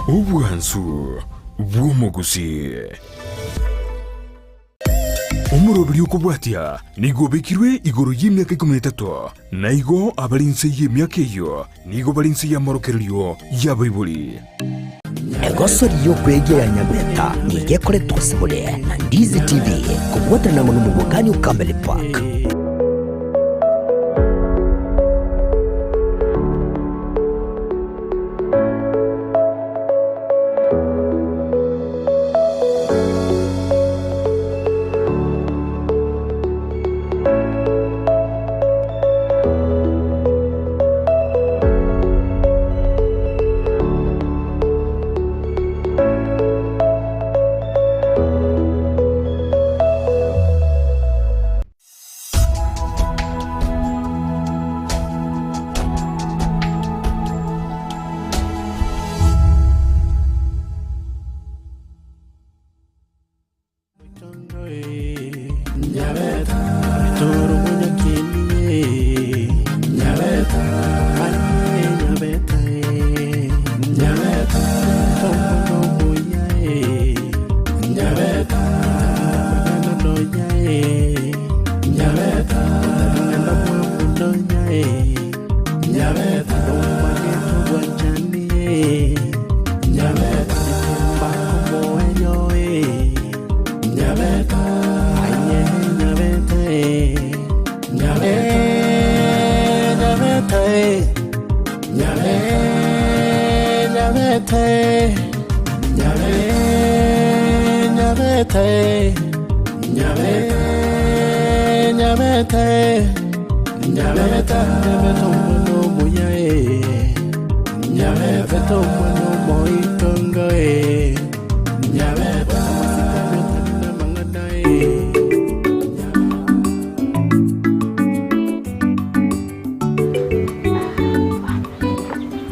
Obwansu bw'omogusii. Omoroberi okobwatia nigo obekirwe igoro y'emiaka ikomi na etato, na igo abare inse y'emiaka eyio nigo bare inse y'amorokererio y'abaibori. Egosori y'okwegia ya Nyabeta nigo ekoretwa ase more na Ndizi TV kobwaterana amo n'omobokani o Cameli Park.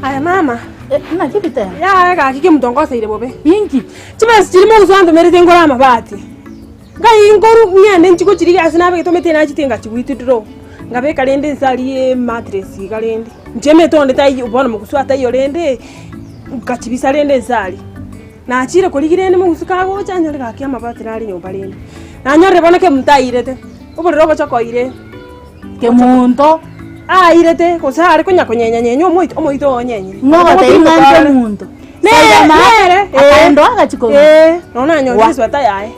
Aye mama, Naki bitebe? yaya gaki kemonto nkoseire bobe. Inki? Chibesa chiria mogusu antomerete nkore amabati. Ngai nkoru ng'ende nchi gochirigia ase nabegete omanyete nachete ngachi withdraw. Ngabeka rende nse aria emattress iga rende. Inche emete onde taiyo bono mogusu ataiyo rende, ngachibisa rende nse aria. Nachire korigia rende mogusu kagocha nyore gaki amabati nare nyomba rende. Nanyorire bono kemonto airete, oborere obochokoire. Kemonto. Airete, gose are konya konyenya nyenya omoito, omoito oo onyenyire. Ng'o ogotebia ng'a inche omonto? Nere, nere, eh. Akaenda agachi korwa. Eh, nonya nanyorire Wa. esweta yaye.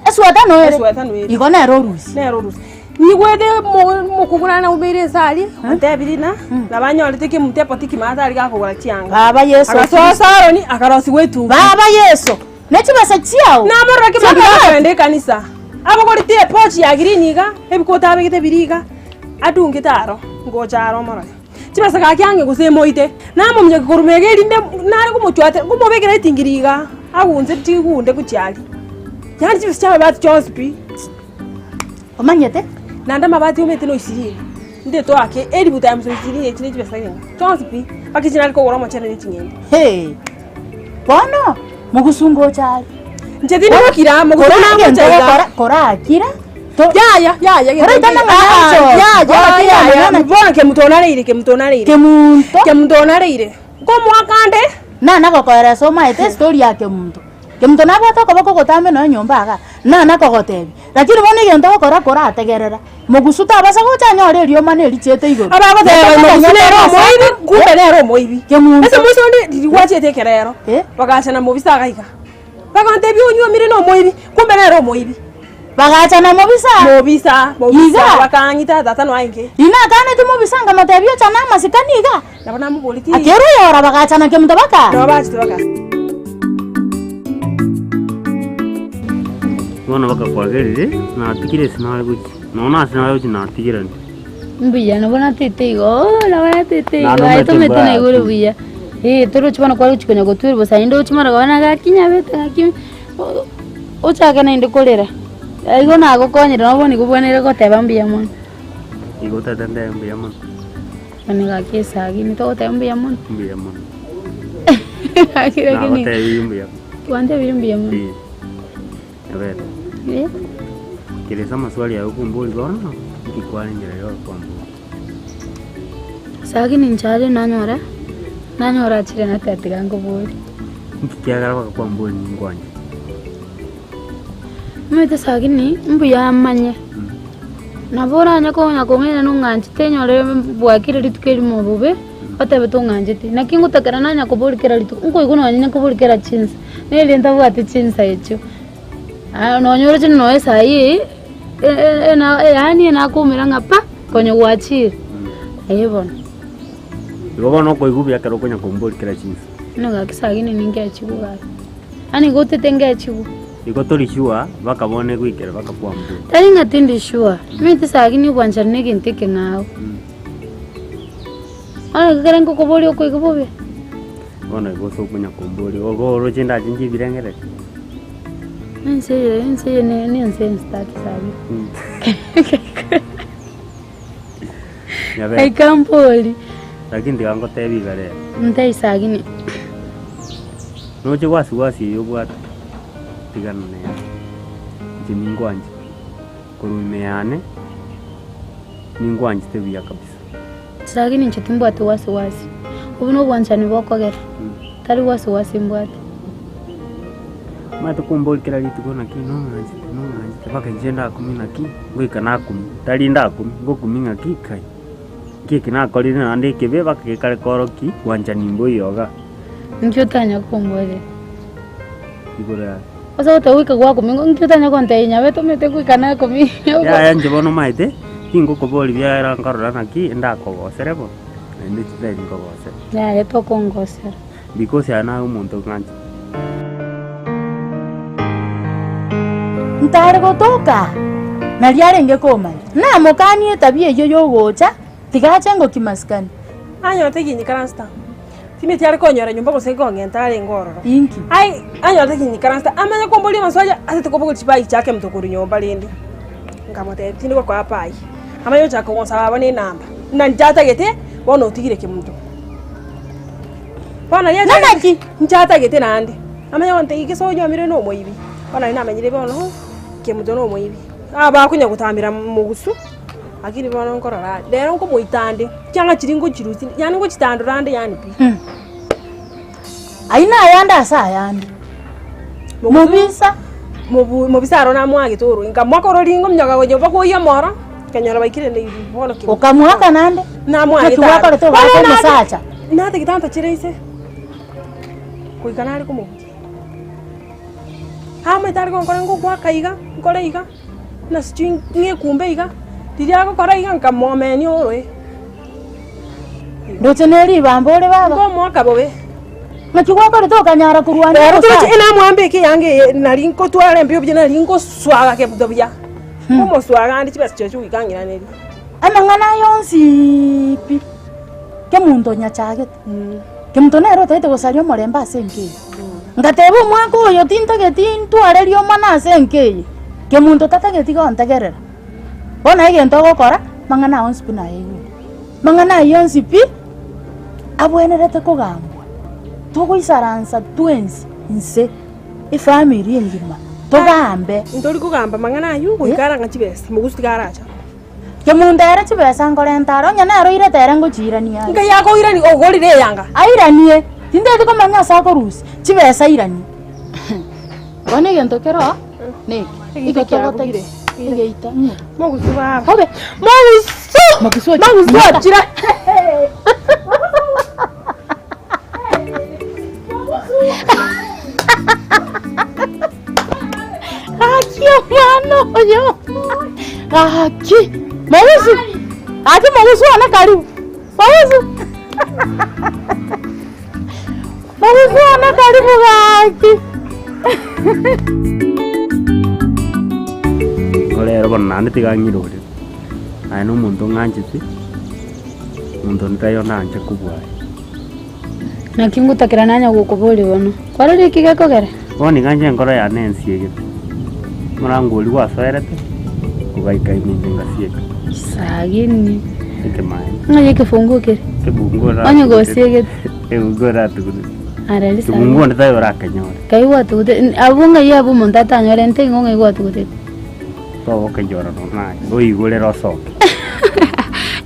Esweta noere? Esweta noere. Igo nere orusia. Nere orusia. Nyigwete mo- mokungu nare naumeire ense aria, ontebirie ng'a, nabo anyorete kemonto epotiki maate aria gakogora chianga. Baba Yeso Agasoa Kristo. Saroni, akarosigwa etuki. Baba Yeso, ne chibesa chiao. Namorora kemonto Chiamabati. gakogenda ekanisa, abogoreti epochi ya green iga, ebikote abegete biria iga, adungete aro, ngocha aro omorore. Chibesa gaki ang'e gose emoite, namominyokia korwa mega erinde nare komochwatera, nkomobekera etingiri iga, agunse chigunde gochia aria. Yaani chibesa chiamabati chionsi pi. Omanyete? Naende amabati omanyete na ishirini, nde toake elifu times ishirini echi ne chibesa ng'a chionsi pi, mpaka echi nare kogora omochere ne ching'ende. Hee, bono mogusu ngocha are. Inche tindi gokira amo gose Kora nagocha egento iga. ogokora, korakira, to- Yaya, yaya, gento Koraita nkeiyo. amang'ana Ah, onsi. yaya, Bono yaya, amang'ana- bono kemuto onareire, kemuto onareire. Kemunto. Kemuto onareire. Nkomoaka nde. Nana gokoeresa omaete estory ya kemunto. Kemunto nabwate okoboko ogotambe nonya nyomba igaa, nana kogotebia, lakini bono egento ogokora korategerera, mogusu tabasa gocha anyore eriomana erichiete igoro. Abagoteba mogusu nere omoibi, kumbe nere omoibi. Kemunto. Ase moise onde riria gwachiete ekerero, Eh. bagachana mobisa iga iga. Bagontebia onyuomire na omoibi, kumbe nere omoibi. Bagacha na mobisa. Mobisa, mobisa, Iga. bakang'ita tata noaenge. Inakaneti mobisa nkamotebia ocha namasikani iga. Nabo namoboretie. Akerwa oyora bagacha na kemunto baka. Nabo bachete baka. Bono bakakwagerire, natigire ase nare gochia, nonya ase nare gochia natigerani. Mbuya, nabo natete igo, oo nabo natete igo, Naende aye omanyete tomanyete mbaya naigure pi. buya. Eh, torochi bono kware gochi konya gotwerwa bosa naende oche mara koba gaki nyabete gaki ochake naende korera. Igo nagokonyire nabo bono nigo obwenerete goteba mbuya mono. Igo tata ntabe mbuya mono. Bono gaki esagi nitogoteba mbuya mono. Mbuya mono. Gaki lakini Nagotebirie mbuya mono. Gwantebirie mbuya mono. Eh, nyabete. Eh. Keresa amaswali aye okombori bono, nki kwarengire iga okombori. Esagi ninche aria nanyora, nanyora achire nateba tiga nkobori. Inki kiagera bagakwambori ningwanche? Omanyete sagini mbuya amanye, nabo oranye konya kong'aina nong'anchete enyore bwakire rituko erimo bobe, otebe tong'ancheti. Naki ngotakera nanya koboria kera rituko, nkoigwa nonye nkoboria kera chinsa, neri ntabwati chinsa echio. Aya nonye oroche nonya esaa eye, yaani enakoumera ng'a pa, konya gwachire, eh bono. Igo bono okoigwa buya ekero okonya komboria kera chinsa. Bono gaki sagini ningechigwe gaki, yaani gotete ngechigwe. Igo tori sure mpaka bono egoikera mpaka kwambua. Tari ng'a tindi sure, omanyete sagini obwanchani na egento ekeng'ao. Bono ekero ngokoboria okoigwa bobe. Bono igo ase okonya komboria, ogo oroche ndachenche ebirengererio? Ense eye, ense eye ne ne ense ensitaki sagini. Nyabere. Goika mbori. Lakini tiga ngotebi iga rero. Ntebie sagini. Noche wasi wasi eyio obwate, tigana nere. Inche ningwanchete, korwa ime yane, ningwanchete buya kabisa. Sagini inche timbwati wasi wasi, obwo na obwanchani bokogera, tari wasi wasi mbwate. Omanyete komboria kera rituko naki nong'anchete nong'anchete mpaka inche ndakumie naki, ngoika nakumia, tari ndakumia, ngokumia ng'aki kai, nki eke nakorire naende ekebe mpaka gekare korokia bwanchani mboiyo igaa. Nki otanya komboria? Igoro yaye. Ase ogoteba goika gwakumia, nki otanya kontebia nyabe tomanyete goika nakumia. Yaya inche bono omanyete, tingokoboria biagera nkorora naki ndakogosere bono, naende titari nkogosera. Yaya tokongosera. Because aye naye omonto ng'anchete. Ntare gotoka, nario arenge komanya. Namokanie etabia eyio y'ogocha, tiga ache ngokia masikani. Anyorete eginyikarasta, timeti are konyora nyomba gose nkong'enta arenge ororo. Inki? Ai, anyorete eginyikarasta, amanye komboria amaswali asete kobogoria chibagi chiake monto korwa nyomba rende. Nkamotebia tindi gokoa pai, amanye gochaka kogonsaba baba na enamba, buna inche atagete, bono otigire kemonto. Bono riria Naki? inche atagete naende, amanye gontebia gese onyuomire na omoibi, bono naende namanyire bono, kemonto na omoibi. Aba bakonya gotambera mogusu, lakini bono nkorora are, rero nkomoita ande, chianga chiria ngochirusia yaani ngochitandora ande yaani pi. Ayio nayande ase ayande, mobisa. Mobu mobisa aro namoagete oroe, nkamoaka ororingo omonyoka gocha bakoiyia omoro, nkanyora baikire na bono kemonto. Okamoaka naende? Namoagete Naki gwakorete aro. ogaaka Bono nate- omosacha? natagete antachere inse, goika nare komobugia. Amaete are gonkora ngogoaka iga, nkore iga, buna sijui ng'ekumbe iga, riria agokora iga nkamomenia oroe. Ndoche ne ribamba ore baba. Nkomoaka bobe. Naki gwakorete okanyara korwania Rero omosacha? toroche enamwambe eke eanga eye nari nkotwara embeo buya nari ngoswaga kebuto buya. Nkomoswaga ande chibesa chiaye chigoika ang'iranerie. Amang'ana aya onsi pi, kemonto onyachagete. Kemonto nere otagete gosaria omorembe ase enka eye. Ngateba omwaka oyo tintageti ntware riomana ase enka eye, kemonto tatageti gontegerera. Bono egento ogokora, mang'ana aya onsi pi nayaigure. Mang'ana ayio onsi pi, abwenerete kogambwa, togoisaransa twensi inse, efamiri engima, togambe. Ntori kogamba mang'ana ayio goika arang'a chibesa, mogusu tiga aracha. Kemunto ere chibesa nkorenta are, onye nere oirete ere ngochiirania are. Nkai akoirania ogorire eyanga. Airanie, tintageti komanya ase akorusia, chibesa airanie. Bono egento kero oo, neke, Egeita igo kiabugire. togotagete, egeita ng'o? Mogusu baba. Obe, Mogusu! Mogusu ochi- Mogusu ochira. Gaki omwana oyo gaki mogusu gaki mogusu one karibu mogusu mogusu one karibu gaki. Igo rero bono naende tiga ng'irore, aye na omonto ng'anchete, omonto onde taiyo nanche kobua aye. Naki ngotakera nanya gokoboria bono, kwarorire eki gekogera? Bono iga inche enkoro yane ensiegete, omorango oria gwasoerete, ogaika ime inche ngasieka. Sagini. Ekemaene. Ng'ai ekefunguo kere? Ekefunguo Onye gosiegete. Ekefunguo oratugutete. Arari sagini. Ekefunguo onde taiyo orakenyore. Kai gwatugutete, abwo ng'ai abwo omonto atanyore nte ing'o ng'ai gwatugutete? Togokenyora nonya naye, oigorere osoke.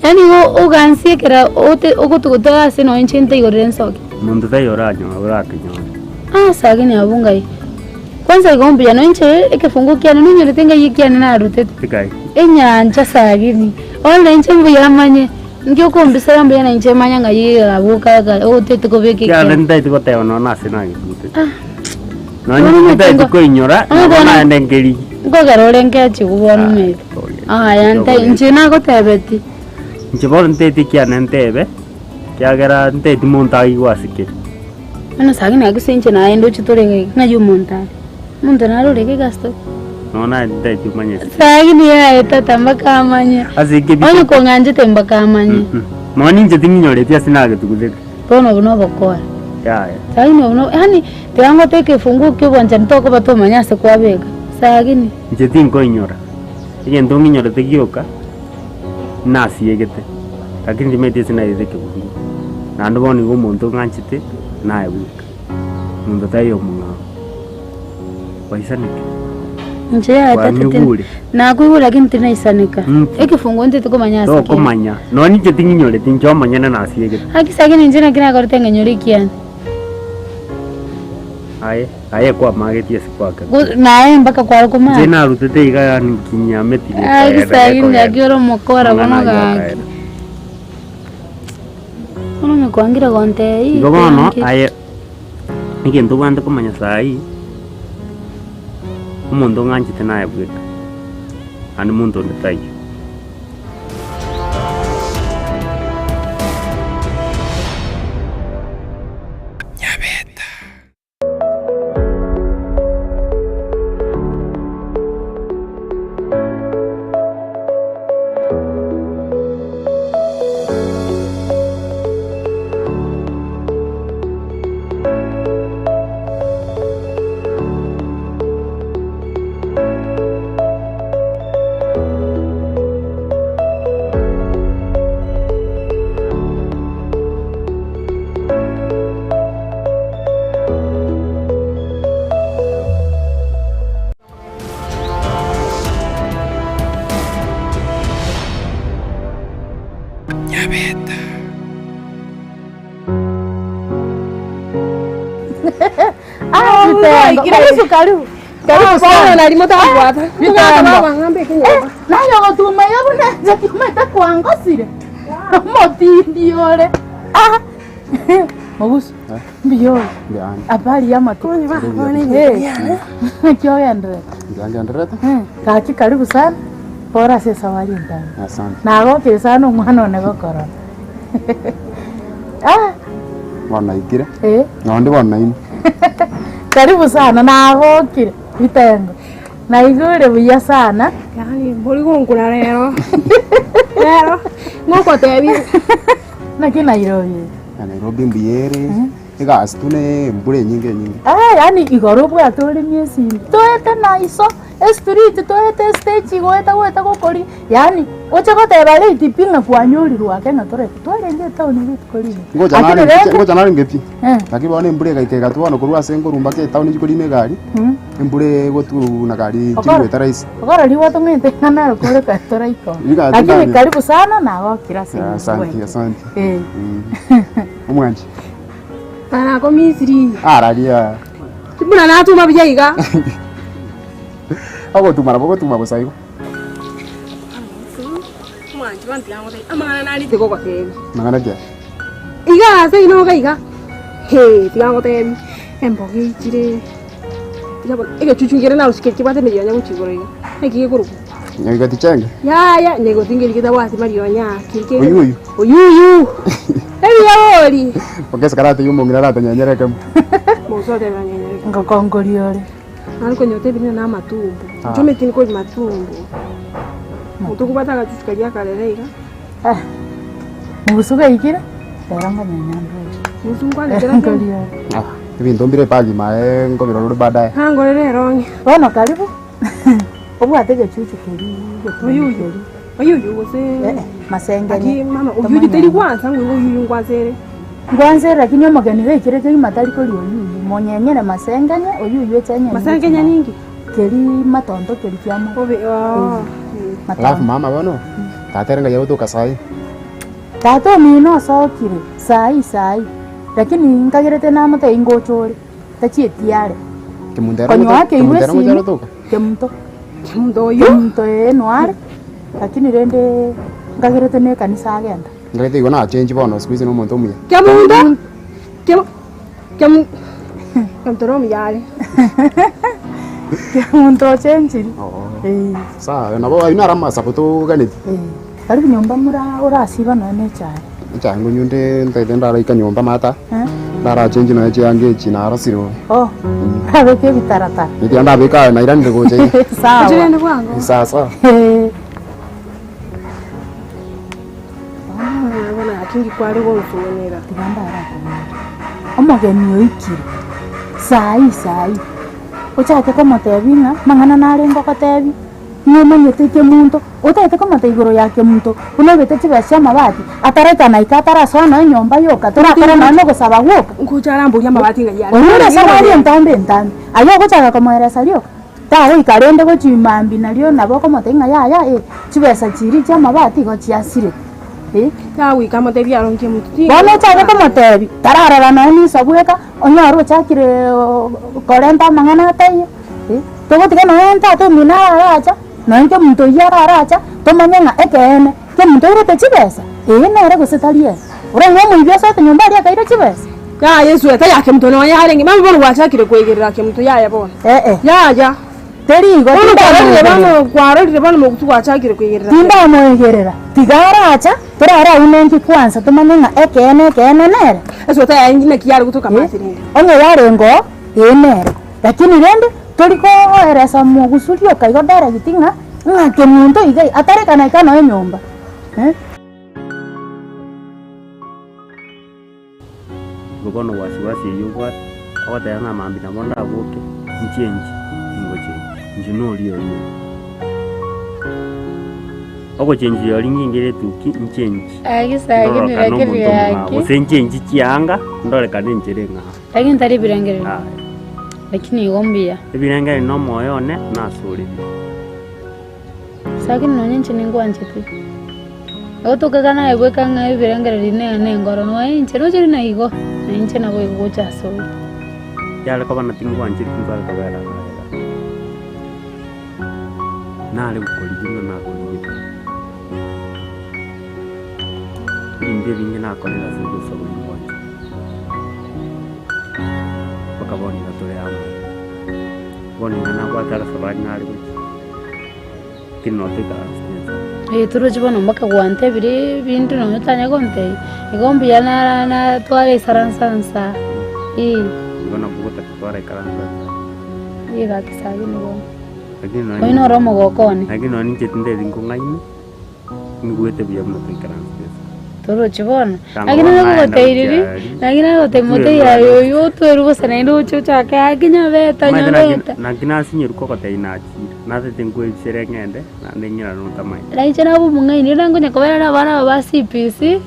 Yaani igo ogansiekera ote ogotuguta ase nonya inche ntaigorere nsoke. Monto taiyo oranyore orakenyore. Ah sagini abwo ngai. Kwanza igo mbuya no inche ekefungu kiane nonyorete ngai ekiane narutete. Ekai. Enyancha sagini. Bono na inche mbuya manye, nki okombisera mbuya na inche manye ng'ai abwo kaka otete kobeka Kiane ekiane. ntaeti goteba nonya nase nagetugutete. Ah. Nonya Bono ntaeti omanyete koinyora, Bono nabo bono- naende nkerigi. Nkogera ore nkechigu bono omanyete. Aya ntai inche nagotebeti. Inche bono ntaeti ekiane ntebe, ekiagera ntaeti monto aigwe ase kere. Bono saa ng'ina gose inche naye ndoche tore iga iga, ng'ai omonto are? Omonto nare ore iga iga ase tore. Nonya naye ntaeti omanyete. Saa ng'ina yaye tata mpaka amanye. Ase ekebi Onye kong'anchete mpaka amanye. Nonya ninche ting'inyoreti ase nagetugutete. Bono obo nobokora. Yaya. Saa ng'ina obo no yaani tiga ngote ekefunguo kia obwanchani tokoba tomanya ase kwabeka. Saa ng'ina. Inche tinkoinyora, egento ng'inyorete gioka, nasiegete, lakini timanyeti ase nairete ekeburugo. Naende bono igo omonto ng'anchete, naye bweka, monto taiyo omong'ao. Kwaisaneke? Inche yaya tata tin- Kwanyigure? nakoigure lakini tinaisaneka. Nki? Ekefunguo ntete komanya ase kere. Tokomanya, nonye inche ting'inyoreti, inche omonyene nasiegete. Haki saa ng'ina inche naki nakorete ng'enyore ekiane. Aye, aye kwamagetie ase kwakebwa. Go- Naye mpaka kware Inche komanya. narutete iga yaani nkinyameti Aki gekaera saa ng'ina gekogenda. gaki ore omokora bono Amang'ana ayio gaki. akaera. Bono onye kwangire gontebia Igo bono kwangire. aye egento obwate komanya saii, omonto ong'anchete naye bweka, naende monto onde taiyo. Nyabeta. Nyabeta. Karibu, karibu. Karibu sana. Bono nari motabwata. Bitambo. Baba ng'ambe ekenyoro. Naye ogotuma iga buna inche timaete kwangosire omotindi ore Ah. Mogusu mbuya ore habari ya amatuko Naki ogendererete Ngendererete. Gaki karibu sana bora ase esabari entambe Asante. nagokire sana omwana one gokorora Ah. Bono naikire. Eh. Nonde bono nainwe. Karibu sana nagokire bitengo Naigure buya sana. Yaani mbori gonkuna rero. Rero ngokotebia. Naki Nairobi? Na Nairobi mbuya ere, egasi tu ne embura enyinge enyinge. Eh, yaani igoro obwate ore miesini toete na iso estreet toete estage goeta goeta gokori yaani oche goteba late pi ng'a kwanyorirwe ake ng'a tore twarenge etown rituko rimo. Ngocha Lakini nare rende ngocha narenge pi. Eh. Lakini bono embura egaika egatwa bono korwa ase nkorwa mpaka etown inche korina egari, embura egotu na gari Okoro. chigweta rahisi. Okoro rigwatong'ete ng'a naro kore kare toraikora. Rigato Lakini ndani. karibu sana nagokire ase Ah, Asante, eng'encho. asante. Eh. Mm. Omwanchi. Tarako Misiri. Araria. Buna natuma buya iga. Ogotuma nabo ogotuma bosa igo. Omwanchi bantiga ngotebi amang'ana narite gogotebi. Mang'ana ki aya? Iga ase inoga iga. Hee, tiga ngotebi emboga eichire. Tiga bono egechuchu kere narusia keri kebwate emerionya gochia igoro iga. Naki gekorokwa? Nyagigoti chenge? Yaya, nyagigoti nkeri getabwati marionya keri kere. Oyuyu? Oyuyu. Ebiya bori. Ogese karate omong'ina aratonyenyere ekemo. Mogusu otebire anyenyere ekemo. Ngokongoria ore. Nare konyora tebire ng'a namatumbo. Ah. Inche omanyete nkori matumbo. Motokobwata agachuchu karia akarere iga. Ah, mogusu gaikire, rero ngonyenya ndore. Mogusu nkwane kera kende. Ngoria ore. Ah, ebinto mbire epagi maye nkobirora ore baadaye. Nangorere erong'i. Bono karibu, obwate egechuchu keria egetungu Oyuyu. keria. Oyuyu gose Eh, eh, masengenya. Aki mama oyuyu teri gwansa ng'o oyuyu ngwansa ere. Ngwansa ere lakini omogeni gaikire kegima tari koria oyuyu, monyenyere masengenya oyuyu eche Masengenya ninki? Keri matonto keri kiamo. Obe oo. Alafu mama bono, tata ere ng'ai agotoka saii? Tata omino osokire saii saii, lakini nkagerete namotebia ngocha ore. Tachieti are. Kemunto ere Konywa ogoto- akeirwe Kemunto ere ngocha esimi, arotoka? Kemunto. Kemunto oyio. Kemunto ee noare, lakini rende nkagerete na ekanisa agenda. Nkagerete igo nachengi bono siku hizi na omonto omuya. Kemunto! Kemu kemu Kemunto na omuya are. Kemunto ochenchiri. Oo. Eeh. Sawa, nabo ayio naro amasabo toganeti. Eeh. Karibu nyomba mura orasiba nonya na echae. Echae ngonywa nde ntaete ndaraika nyomba mata, Eh? ndara change nonya chianga echi narosire bobe. Oh, orabeke ebitaratara. Ekiagera ndabeka aye nairanire gocha iga. Sawa. Ochirende bwango. Sawa sawa. Eh. Bono gaki inki kware gonsugunera? Tiga ndarakoborie. Omogeni oikire, saii saii, ochake komotebia ng'a amang'ana narenge ogotebia. Ng'omanyete kemunto, otagete komata igoro ya kemunto, buna oibete chibesa chi'amabati, ataraika naika atarasoa nonya enyomba yoka, torakore nonya na ogosaba gwoka. Ngocha aramborie amabati ng'ai are. Oyio ore esabari entambe entambe, aye ogochaka komoeresa rioka, tagoika rende gochia mambia nario nabo okomotebia ng'a yaya eh, chibesa chiria chi'amabati igo chiasirete eh. Tagoika amotebie aro nkemunto ti. Bono ochake komotebia, tararora nonya na iso bweka, onyore ochakire korenta amang'ana ataiyo. Togotiga nonya tata omino araracha, nonya kemunto oyio araracha, tomanye ng'a ekeene, kemunto oirete chibesa, eye nere gose tari ere. Oranyore omoibi osoete nyomba aria akaira chibesa. Yaya esweta ya kemunto nonya yarenge, mambia bono gwachakire koigerera kemunto yaya bono. Eh-eh. Yaya. Teri igo, Bono kwarorire tindamoegerera. bono kwarorire bono mogusu gwachakire koigerera kemunto. Tindamoegerera, tiga aracha, torare aunenki kwansa tomanye ng'a ekeene ekeene nere. Esweta yaye naki yare gotoka maate rende. Onye yarenge oo, ee nere. Lakini rende tori koeresa mogusu rioka igo direct ng'a ng'a kemonto iga atarekana ika noe nyomba eh. Igo bono wasiwasi eyio obwate, ogoteba ng'a mambia nabo ndaboke, nchenchi, tingochenchi, inche noria oria oria. Ogochenchia oria ngingere etuki nchenchi, Aki saki ndorokane niraki omonto omong'ao, riaki. gose nchenchi chianga, ndorekane enchera eng'ao. Lakini tari ebirengererio. Yaya. Lakini igo mbuya. Ebirengererio na omoyo one nasoreire. Sakini nonye inche ningwanchete. Igo tokega naye bweka ng'a ebirengererio ne nengoro nonya inche roche rina igo, na inche nabo igo gocha asore. Yare koba na tingwancheti nkware kobera magega. Nare gokorigia buna nakorigete. Ebinto ebinge nakorire ase ogosa boria bwanche. Mpaka bono iga tore amo. Bono iga nabwate agasabari nare gochia, lakini noo toikaransete inse. Eh, toroche bono mpaka gwantebirie ebinto nonya otanya gontebia, igo mbuya nara natwara esaransa nsa, eh. Igo nabo gotaka twaraikaransa nsa. Eh gaki sagini bono. Lakini nonye Oyio noro omogoko one. Lakini nonye inche tindeti nkong'aina. Nigwete buya buna toikaransete ase. Torochi bono? Tanga Lakini bono nare naenda gogoteiriri, gochia aria. lakini nare gotebia motei aye oyio otwerwe bosa naende oche ochake ake nyabeta Omanyete naki nyabeta. naki nasinyeru kogotebia nachire, natete nkoebisere ng'ende, naende ng'irane otamaeti. Na inche nabe omong'aini, rende nkonya kobera na abana aba ba CPC,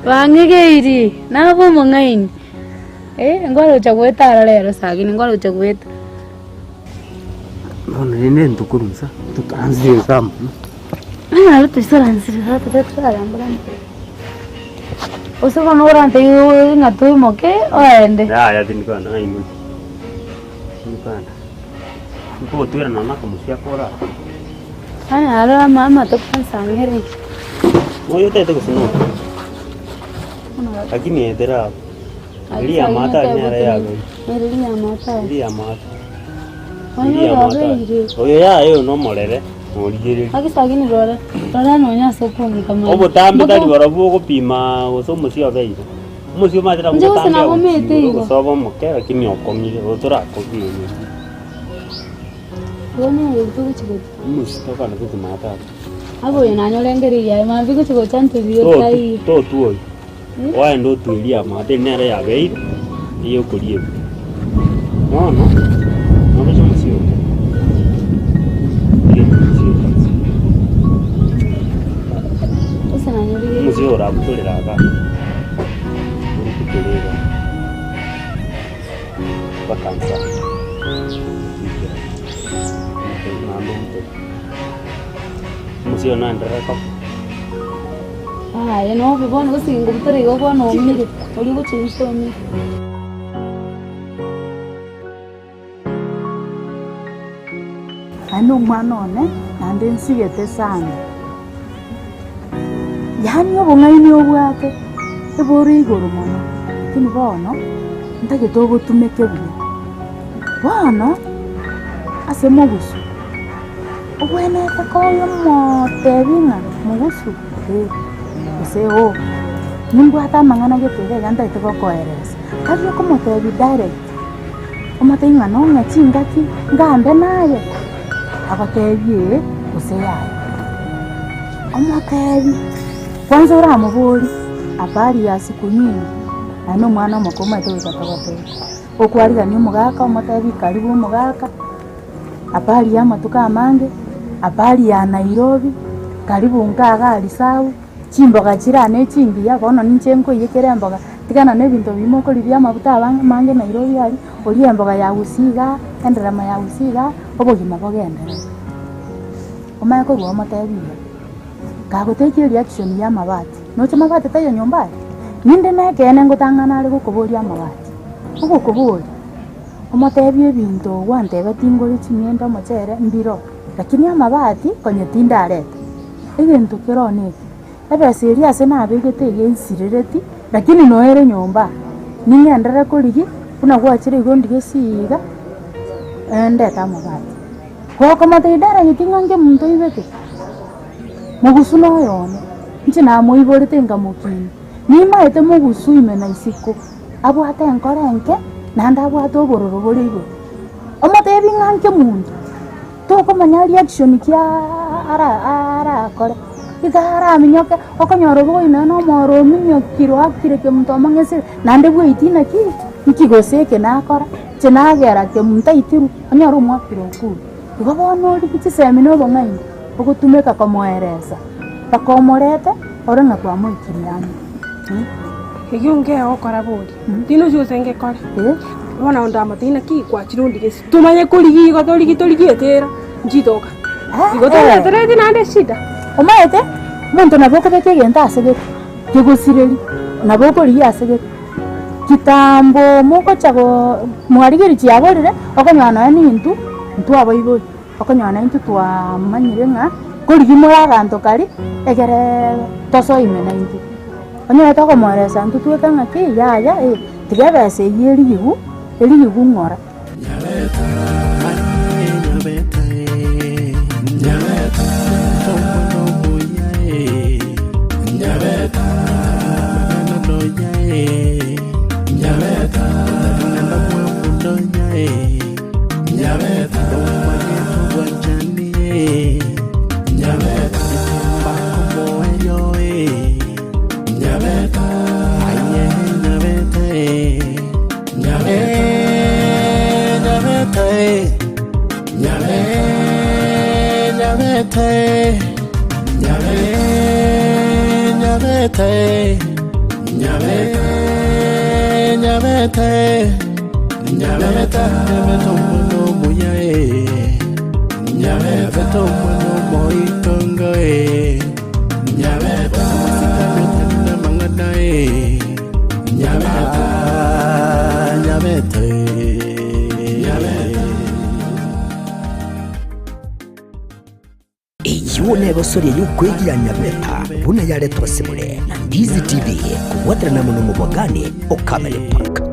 bang'egeirie, nabe omong'aini, eh, nkore gocha goeta aro rero sagini, nkore gocha goeta. Bono rende ntokorwa nsa, tokaransie nsa amo. Naro toisaransire tata toraramborane. Gose bono orantebie ng'a toimoke oende. Yaya tindikogenda ng'a imoki, tindikogenda. Nkogotwera nonya na akamokia kore aa. Yaani aro ama amatuko ansang'ere. Oyo otagete gose noyo? Lakini etera abwo. Eria amato aria nere yabeire. Eria amato aria. Eria amato. Oyo Eria amato aria. yabeire. Oyo yaya oyo nomorere, norigereria. Gaki sakini rora, rora nonya ase okong'ika mono. Obotambe tari barobwo ogopima gose omosie obeire. Omosie omanyete nabo Inche gose obotambe nabo omete agochiire igo. gose obe omoke lakini okong'ire gose torakong'ie omosie. Bono oyo togochi gocha. Omosie tokana gochi maate aya. Abe oyo nanyorengereirie aye mambia gochi gocha ntorie otaiyo. Totwa oyo. Oende otwerie amato, eri nere yabeire ey'okoriegwa. Bono noroche omosie oria, rigereria omosie oria omosie oyo orabutorere igaa, orobutore igaa mpaka nsa, naende obutore, omosie oyo naenderere koba. Aye nobe bono gose ngobutora igo bono omire, oria ogochia inse omire. Naende omwana one, naende nsigete sana. Yaani obong'aini obwate, ebore igoro mono, lakini bono, ntagete obotumeke buya. Bono, ase mogusu, obwenerete konya omotebi ng'a mogusu eh, gose oo, nimbwate amang'ana gete iga iga ntagete gokoeresa. Tari okomotebi direct, omotebi ng'a nong'e chingaki ngambe naye, agotebi ee gose yaya. Omotebi, kwanza oramoborie habari ya siku nyingi, naende omwana omoke omanyete goika togotebia. Okwarigania omogaka omotebi karibu omogaka, habari ya amatuko amange, habari ya Nairobi, karibu nka igaa risabu. Chimboga chiria ne chingiya, bono ninche nkoiyekera emboga, tigana na ebinto biria mokoria bia amafuta aba amange Nairobi aria, orie emboga ya gusii igaa, enderema ya gusii igaa, obogima bogenderere. Omanye korwa omotebi iga, kagotekia ereaction ya amabati, noche mabati taiyo nyomba aria? Ninde na ekeene ngotang'ana are gokoboria amabati, ogokoboria, omotebie ebinto gwantebetie ngore ching'ende omochere mbiro, lakini amabati konya tindareta. Egento kere one eke, ebesa eria ase nabegete iga ensirereti, lakini noyo ere nyomba, ning'enderere korigia, buna gwachire igo ndigie siga, ndete amabati. Gokomotebia direct ng'a inche omonto oibete, mogusu noyo one, inche namoiborete nkamokinia, nimaete mogusu ime na isiko, abwate enkoro enke, naende abwate obororo bore igoro. Omotebie ng'a inche omonto. Tokomanya reaction ki arakore, iga araminyoke, okonyora obogoyi nonya na omoro ominyokire oakire kemunto omong'esire, naende bweiti naki, nki gose eke nakora, inche nagera kemunto aitirwe, onyore omwakire okure. Igo bono origie chisemi na obong'aini, ogotumeka komoeresa, mpaka omorete, ore ng'a kwamoikirie ang'e. Eyio nkegokora bori, tindi gose ngekore. Bono ndamotebia naki kwachire ondige ase tomanye korigia igo torigi torigi etera nchitoka. Igo toretereti naende eshida. Omanyete, omonto nabo okobeka egento ase gete, kegosireri, nabo okorigia ase gete. Kitambo mogocha go mwarigeria chiaborire, okonyora nonya na intwe, intwe abaibori, okonyora naintwe twamanyire ng'a korigia more abanto karia, egereee tosoe ime naintwe. Onyore tokomoeresa intwe tweka ng'aki yaya eh, tiga ebesa eyio erigigwe, erigigwe ng'ora. Eyio negosoria y'okwegia Nyabeta buna yaretwa ase more na Ndizi TV kobwaterana amo nomobwagani o Kamele Park.